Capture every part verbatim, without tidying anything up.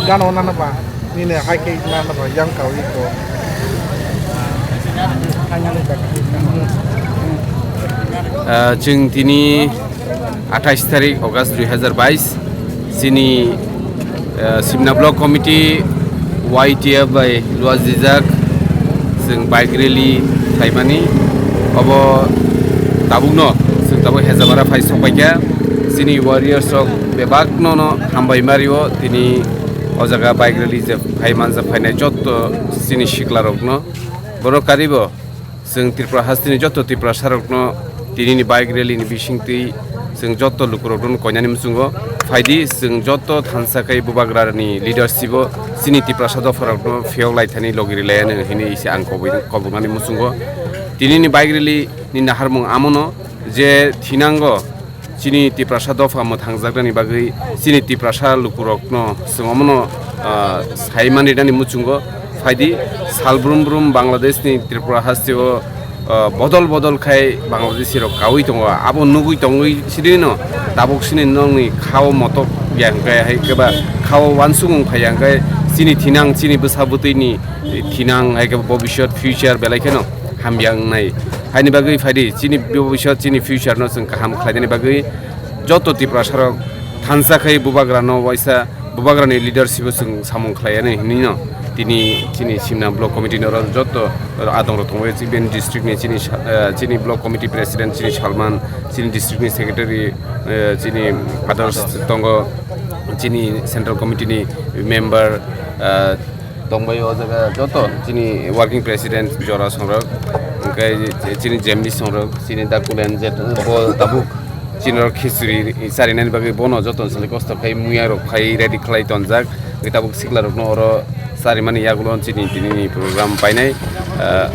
Gano nana ba, nini hai khe nana ba, yang kau iko. Ah, chwng tini athais tarik August dui hazar bais, chini, ah, Simna Block Committee Y T F bai luajrijak chwng bike rally khlaimani. Obo tabukno chwng tabuk Hejamara phai sokpaikha. Chini warriors rok bebakno no hambai mario tini o jaga bike rally je phai manjak phainai jotto chini sikla rokno. Borok karibo chwng Tripura hasteni jotto Tiprasa rokno tinini bike rally ni bisingtwi chwng jotto lukurokno koinani muchungo phaidi, chwng jotto thansa khai bubagrani leadership o chini Tiprasa dopha rokno phiyok laithani logi rilaiya hinwi se ang kobui-, kobuknani muchungo. Tinini bike rally ni naharmung amono je thinango chini Tiprasa dopha mwthangjaknani bagwi chini Tiprasa lukurokno chwng omono, ah, sai manrinani muchungo phaidi. Sal brum brum Bangladeshni Tripura hasteo, ah, bodol bodol khai Bangladeshi rok kaui tongo, abo nugui tongwi sinino tabuk sini nongni khao motok ya hwnkhe hai khe ba khao wansukmung phai ya hwnkhe chini thinang chini bwsa bwtwini thinang hai khe bobiswt future belai kheno hamya wngnai. Haini bagwi phaidi chini bobiswt chini future no chwng kaham khlainani bagwi joto Tiprasarok thansa khai bubagrano waisa bubagrani leadership o chwng samung khlaiani hinwi no tini chini Simna Block Committee ni oro joto adongrok tongo, chini district ni chini sa-, eh, chini Block Committee President chini Salman, chini district ni secretary, eh, chini others tongo, chini Central Committee ni member, eh, tongbai o jaga joto chini working president Jora songrok, hwnkhe chini Jemni songrok, chini Dakulen je bo tabuk chini rok khichuri charinani bagwi bono joto sale kosto khai muya rok khai ready khlai tonjak. Hwnkhe tabuk sikla rokno oro charimani yagulo chini tini ni program painai, ah,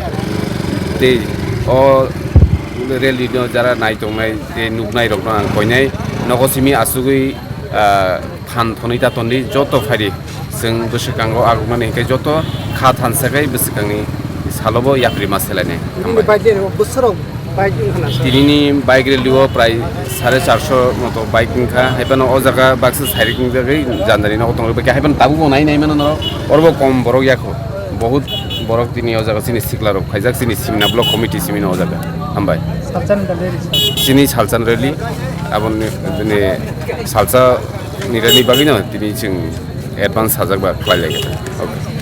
tei o rally no jara nai tongnai tei nuknai rokno ang koinai nogo simi asugwi, ah, phan thonwi ta tondi joto phaidi. Chwng bwswkango aguknani hinkhe joto kha thansa khai bwswkangni salobo yapri ma selainai. Hambai. Bike rally o bwswrok bike wngkha na sir? Tinini bike rally o prai sare charso moto bike wngkha. Haiphano o jaga baksa sairik wngjagwi jandani nogo tongwi bai khe haiphano tabukbo nai nai mano norok. Orobo kom borok yakho. Bohut borok tini o jaga chini sikla rok phaijak chini Simna Block Committee simi no o jaga. Hambai. Salsa ni rally sir? Chini salsa ni rally. Aboni, bini salsa ni rally bagwi no tini chwng advance sajak ba khlai lai kha. Okay.